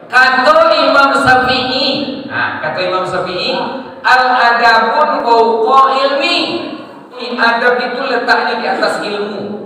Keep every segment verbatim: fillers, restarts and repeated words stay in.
Kato Imam Syafi'i, nah, kato Imam Syafi'i, "Al-adabun fauqa ilmi." Adab itu letaknya di atas ilmu.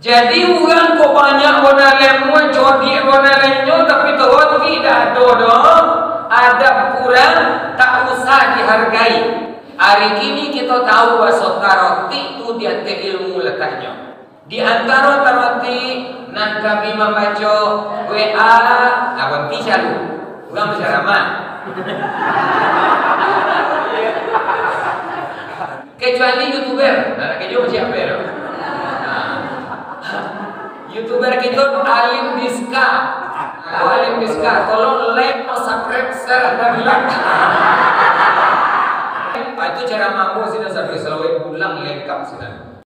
Jadi, urang ko banyak bana ilmu, codiak bana ilmu, tapi tolong tidak ado doh, adab kurang, tak usah dihargai. Ari kini kito tahu baso tarotik tu di ateh ilmu letaknyo. Di antaro tarotik nan kami mambaco W A, abang ti calu. Urang bacaramah. Kecuali YouTuber, nak kejo macam apa tu? YouTuber kito tu Alim Diska. Tahu Alim Diska, tolong like, subscribe, share, dan like. Ah, itu cara mampu sih, sampai selawat pulang lengkap sudah.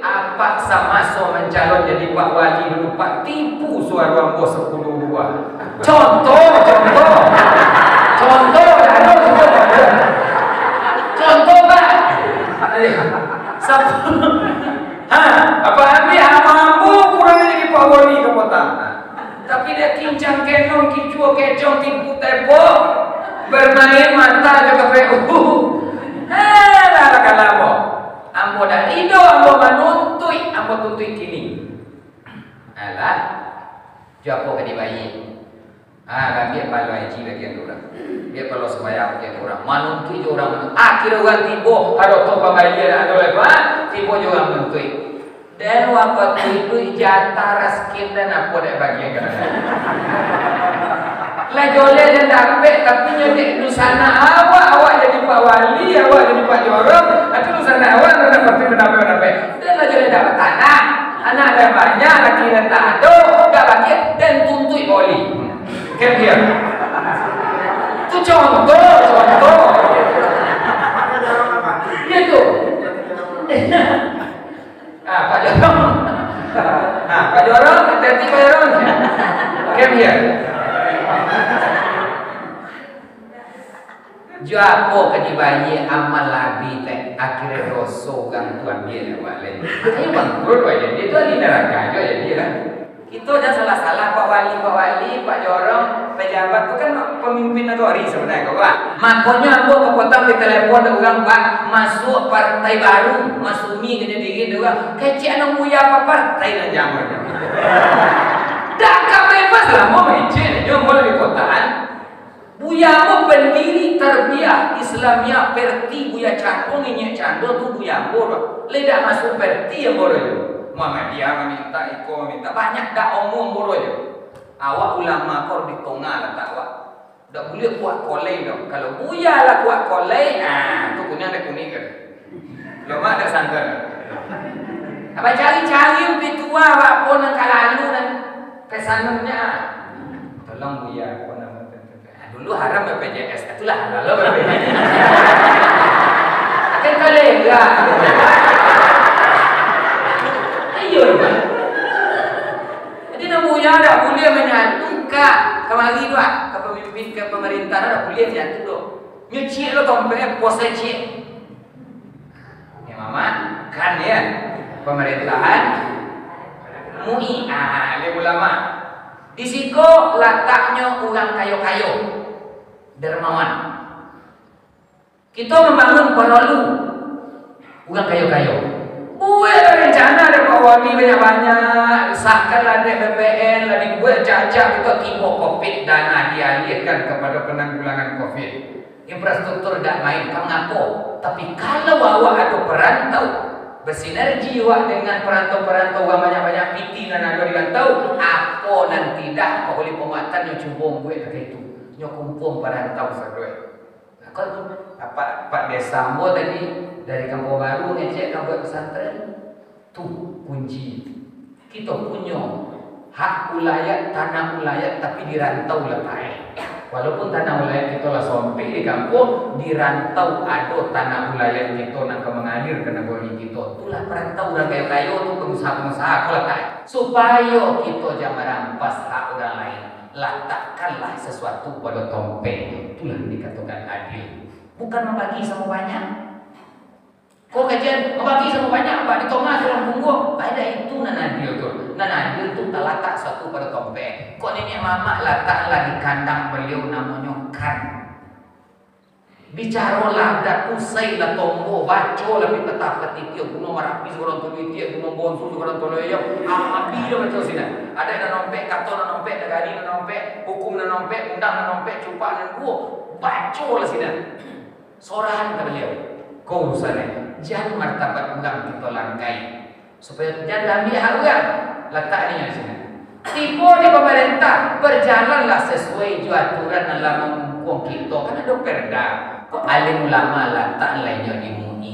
Apak samaso mancalon jadi pak wali dulu, Pak, tipu suaro ambo sapuluah buah. Contoh, contoh. Contoh, dah ado contoh. Contoh, Pak. Sap-, ha, apak ambiak ambo kurang jadi pak wali ka kota. Tapi dia kincang kenong, kicuah kecong, tipu tepok, bermain mata jo K P U. Heh, lah, lah kalah ambo. Ambo dak rido, ambo manuntuik, ambo tuntuik kini. Alah, jo apo ka dibayia? Ah, ambiak palo haji bagian urang. Ambiak palo sumbayang bagian urang. Manuntuik jo urang. Akhirnyo urang tibo, ado tu pambayia, ado lepas, tibo jo urang manuntuik. Den wakatu iduik jatah raskin den apo dek bagian ka den. Lah joleh den dapek, tapi nyo dek dunsanak awak, awak jadi pak wali, awak jadi pak jorong, atu dunsanak awak nan dapek tu, nan dapek, nan dapek. Den lah joleh dapek tanah, anak den banyak, laki den tak ado, dak bagian, den tuntuik boli. Kan dia? Tu contoh, contoh. Iya tu. Ah, Pak Jorong. Ah, Pak Jorong, hati-hati Pak Jorong. Oke, biar. Jo apo ka dibayia amal labi teh, akhirnyo doso urang tu ambiak dek awak lai. Makanya bangkrut awak jadi, tu ahli neraka juo jadi lah. Kito jan salah-salah, Pak Wali, Pak Wali, Pak Jorong, pejabat tu kan pemimpin nagori sabananyo ko, Pak. Makonyo ambo ka kota bali telepon dek urang, Pak, masuak partai baru, Masumi ka jadi dek urang. Kecek anu Buya, apo partai nan jaman tu? Dak ka bebas lah, ambo mangecek nyo, ambo lah di kotaan. Buya ambo pendiri Tarbiyah Islamiyah Perti, Buya Cangkuang, Inyiak Candol tu Buya ambo tu. Lai dak masuak Perti ambo tu. Muhammadiyah maminta, iko maminta, banyak dak omong ambo tu. Awak ulama ko di tongah latak awak. Dak buliah kuak kolai tu. Kalau Buya lah kuak kolai, ah, tu kuniang dak kunik ka. Lomak dak santan. Abang cari-cari pitua awak pun nan ka lalu nan pesanannyo. Tolong Buya, apo namo tu? Ah, dulu haram B P J S, itulah halal B P J S. Kan kalera. Iyo, Pak. Jadi, nan Buya dak buliah manyatu ka kamari tu, ah, ka pamimpin, ka pamarintah tu dak buliah manyatu tu. Nyo ciek lo tompek, pos ciek. Ya, Mamak, kan ya, pamarintahan M U I, ah, alim ulama. Di siko lataknyo urang kayo-kayo, dermawan. Kito mambangun paralu urang kayo-kayo. Buek rencana dek Pak Wali banyak-banyak, sahkanlah dek B P N, lah dibuek cak-cak, kito tibo covid, dana dialihkan kapado penanggulangan covid. Infrastruktur dak main, ka mangapo? Tapi kalau awak ado perantau, bersinergi awak dengan perantau-perantau urang banyak-banyak piti nan ado di rantau, apo nan tidak, Pak Wali Pambuatan nyo cubo buek ka itu. Nyo kumpuang parantau sadoe. Nah, kan apak, apak desa ambo tadi dari Kampung Baru ngecek ka buek pesantren. Tu kunci. Kito punyo hak ulayat, tanah ulayat, tapi di rantau letak. Walaupun tanah ulayat kito lah sompik di kampuang, di rantau ado tanah ulayat kito nan ka mangalir ka nagori kito. Itulah parantau urang kayo-kayo tu, pengusaha-pengusaha ko letak. Supayo kito jan marampas hak urang lain. Latakkanlah sasuatu pado tompek, itulah dikatokan adil. Bukan mambagi samo banyak. Kok kajian mambagi samo banyak, bak di tongah surang pungguang, indak itu nan adil tu. Nan adil tu talatak sasuatu pado tompek. Kok niniak mamak lataklah di kandang baliau namonyo kan. Bicarolah, dak usailah tombo, bacolah pitah tapek titiak Gunuang Marapi surang tuluih, titiak Gunuang Bonsu surang tuluih, yo. Abih dah baco sinan. Ado nan ompek, kato nan ompek, nagari nan ompek, hukum nan ompek, undang nan ompek, cupak nan duo. Bacolah sinan. Sorahan ka baliau. Ko urusannyo, jan martabat urang kito langkai. Supayo jan diambiak hak urang, latak inyo di sinan. Tibo di pamarentah, bajalanlah sasuai jo aturan nan lah mangungkuang kito, kan ado perda. Kok alim ulama latak lah inyo di M U I.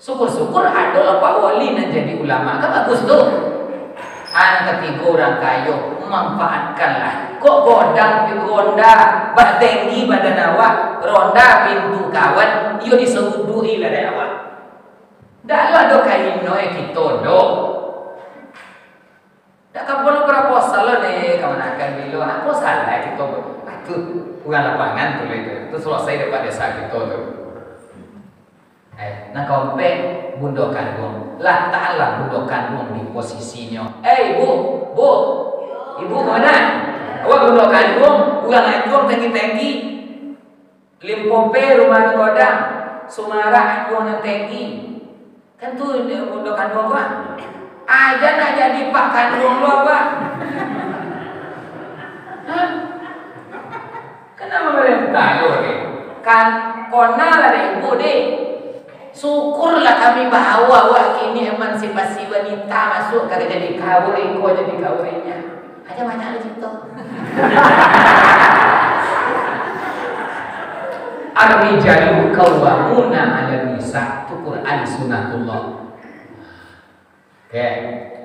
Syukur-syukur ado lah Pak Wali nan jadi ulama, kan bagus tu. Anak katigo urang kayo, manfaatkanlah. Kok godang pi ronda, batenggi badan awak, ronda pintu kawan, iyo disaruduik-i lah dek awak. Dak lah do ka ino e kito do. Dak ka porlu proposal lo deh, kamanakan bilo. Apo salah kito tu? Urang lapangan tu lah itu. Tu salasai dek Pak Desa kito tu. Eh, nan kaompek, bundo kanduang. Lataklah bundo kanduang di posisinyo. Eh, Bu, Bu, Ibu ka mano? Awak bundo kanduang, urang anjuang tenggi-tenggi. Limpopo rumah nan godang, sumarak anjuang nan tenggi. Kan tu bundo kanduang tu ah. Aja nak jadi pak kanduang lo, Pak. Hah? Kan mamarentah lo ni. Kan kona lah dek ibu deh. Syukurlah kami bahawa awak kini emansipasi wanita, masuak ka jadi kaul iko, jadi kaul inyo. Aja banyak lah cerita. Ar-rijalu qawwamuna 'alan nisa, tu Quran sunatullah. Oke,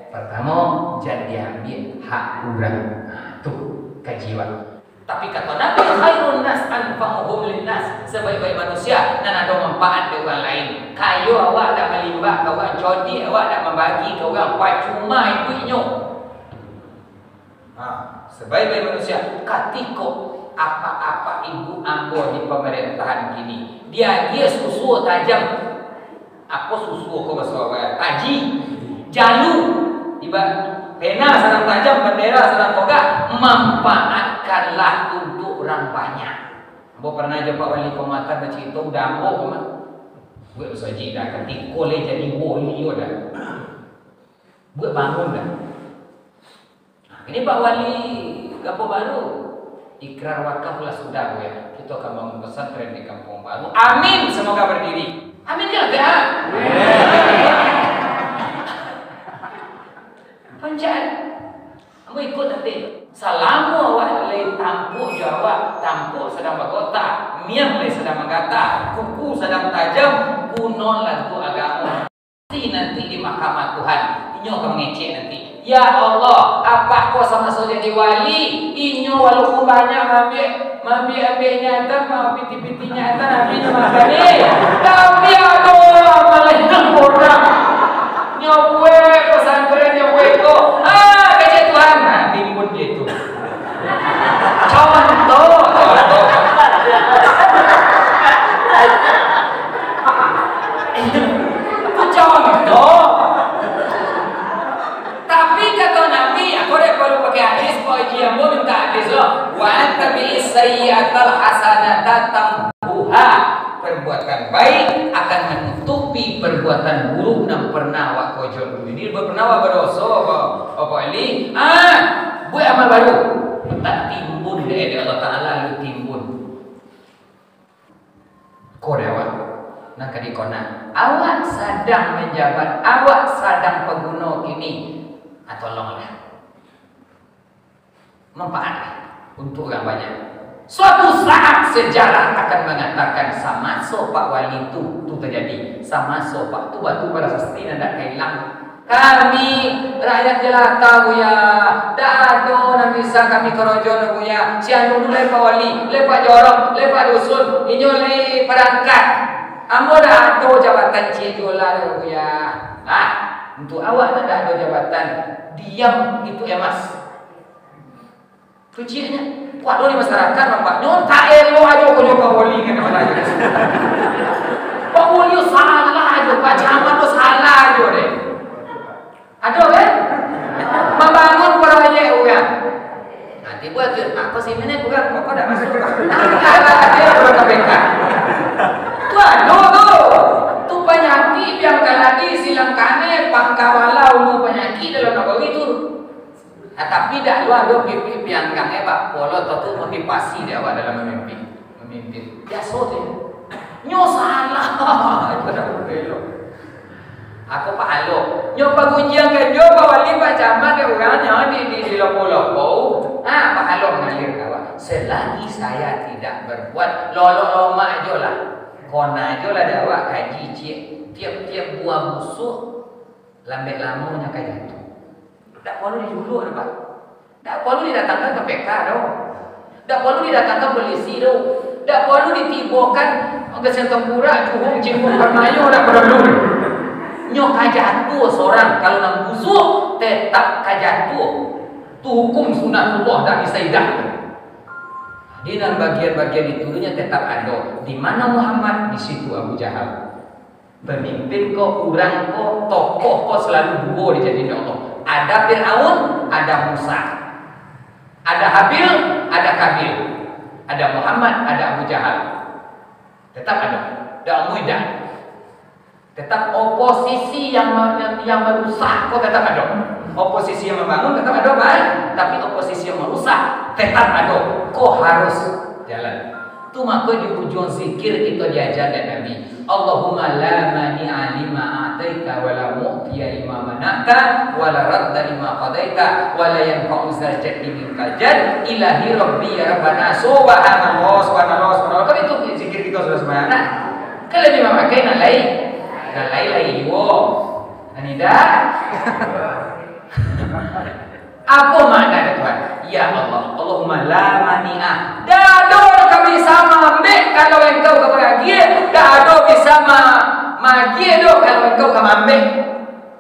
partamo, jan diambiak hak urang. Nah, tu kaji awak. Tapi kato Nabi, "Khairun nas anfa'uhum linnas." Sabaik-baik manusia nan ado manfaat dek urang lain. Kayo awak dak malimbak ka urang, codiak awak dak mambagi ka urang, pacuma iduiknyo. Ha, sabaik-baik manusia, katiko apak-apak ibu ambo di pamarintahan kini, diagiah susu tajam. Apo susu ko baso awak? Taji, jalu, ibarat pena sadang tajam, bandera sadang togak, manfaatkanlah untuak urang banyak. Ambo parnah jo Pak Wali Kaumatan bacito, udah ambo ko mah. Buek baso haji dah, katiko lai jadi wali yo dah. Buek bangun dah. Nah, ini Pak Wali, gapo baru? Ikrar wakaf lah sudah, Bu, ya. Kita akan bangun pesantren di Kampung Baru. Amin, semoga berdiri. Amin, ya, ya. Pancen. Kamu ikut nanti. Salamo awak lai tampuk jo awak, tampuk sadang bagota, miang lai sadang manggata, kuku sadang tajam, gunolah tu agamo. Pasti nanti di mahkamah Tuhan, inyo ka mangecek nanti, "Ya Allah, apak ko samaso jadi wali, inyo walaupun banyak maambiak, maambiak-ambiak nyatan, mapitih-pitih nyatan, tapi inyo makan, eh, tapi ado amalai nan kurang. Nyo buek pesantren, nyo buek ko, ah, kecek Tuhan." Nah, timbun dia tu. Contoh, contoh. Itu contoh. Tapi kato Nabi, aku dak paralu pakai hadis, Pak Haji Ambo minta hadis lo. "Wa atbi'is sayyi'atal hasanata tamhuha." Perbuatan baik akan menutupi perbuatan buruk nan pernah awak kojoki dulu. Jadi, pernah awak badoso, apa, apa li? Ah, buek amal baru. Tatimbun dek Allah Taala, lu timbun. Ko dek awak, nan ka dikona. Awak sadang manjabat, awak sadang paguno kini. Ah, tolonglah. Manfaat untuak urang banyak. Suatu saat sejarah akan mangatakan, samaso Pak Wali tu, tu tajadi. Samaso Pak tu, batu prasasti nan dak ka ilang. Kami rakyat jelata, Buya. Dak ado nan bisa kami korojo, Buya. Si anu tu lai Pak Wali, lai Pak Jorong, lai Pak Dusun, inyo lai parangkat. Ambo dak ado jabatan ciek juo lah, Buya. Ah, untuak awak nan dak ado jabatan, diam itu emas. Kecilnya, waduh, di masyarakat nampak nyo tak elok ajo ko jo Pak Wali kan, Pak Wali salah ajo, Pak Camat tu salah ajo deh. Ado kan? Mambangun proyek urang. Nanti buat tu, apa sih ini kurang, pokok dak masuk. Ada urang K P K. Tu ado tu. Tu panyakik piangkang lagi silang kanai, pangkawala ulu panyakik dalam nagari tu. Nah, tapi dak lu ado pipik piangkang eh, bak polo tu, tu motivasi dek awak dalam mamimpin. Mamimpin. Biaso tu. Nyo salah. Itu dak elok. Ako pahalo. Nyo pagunjiang ka nyo, Pak Wali, Pak Camat, dek urang nyo di, di, di lopo-lopo. Ah, pahalo mangalir ka awak. Selagi saya tidak berbuat, lolok lomak ajo lah. Kona ajo lah dek awak kaji ciek. Tiap-tiap buah busuak, lambek lamonyo ka jatuah. Dak porlu dijuluak doh, Pak. Dak porlu didatangkan K P K doh. Dak porlu didatangkan polisi doh. Dak porlu ditibokan Gasian Tangkurak, Juhung, Cingkuang, Parmayo, dak porlu. Nyo ka jatuah sorang, kalau nan busuak, tetap ka jatuah. Tu hukum sunatullah, dak bisa idak. Di nan bagian-bagian itu nyo tetap ado. Di mana Muhammad, di situ Abu Jahal. Pamimpin ko, urang ko, tokoh ko salalu duo dijadikan Allah. Ada Firaun, ada Musa. Ada Habil, ada Kabil. Ada Muhammad, ada Abu Jahal. Tetap ado. Dak mungkin idak. Tetap oposisi yang, yang, yang marusak ko tetap ado. Oposisi yang mambangun tetap ado, baik. Tapi oposisi yang marusak tetap ado. Ko harus jalan. Tu mako di ujuang zikir kito diaja dek Nabi, "Allahumma la mani'a lima a'taita, wa la mu'tiya lima mana'ta, wa la radda lima qadaita, wa la yanfa'u zal jaddi minkal jadd, Ilahi Rabbi ya Rabbana." Subhanallah, subhanallah, subhanallah. Kan itu zikir kito sudah sumbayang, nah. Kan labiah mamakai nan lain. Nan lain-lain juo. Nan indak. Apo makna dek Tuhan? Ya Allah, Allahumma la mani'a. Dak ado nan ka bisa maambek kalau Engkau ka maagiah, dak ado bisa ma-, maagiah doh kalau Engkau ka maambek.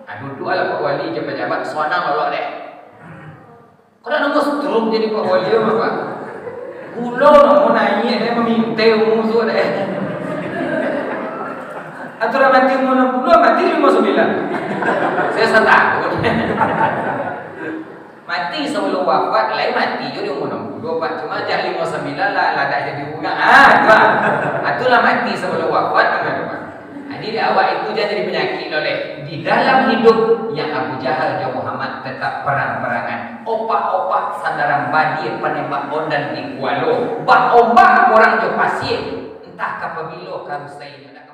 Ah, duduaklah Pak Wali jo pajabat, sonang awak deh. Kau dak namo stroke jadi Pak Wali, Pak? Gulo namo naiak deh, mamintai umua tu deh. Aturan mati umua anam puluah, mati limo sambilan. Saya satakut. Mati sabalum wafat, lai mati jo di umua anam puluah, Pak. Cuma jak limo sambilan lah, lah dak jadi urang. Ah, tu lah. Ah, tu lah mati sabalum wafat, namanya, Pak. Jadi, di awak itu jan jadi panyakik lo leh. Di dalam hidup, yang Abu Jahal jo Muhammad tetap perang-perangan. Opak-opak sandaran badia, panembak ondan di kualo. Bak ombak orang jo pasie. Entah ka pabilo ka usai nyo dak.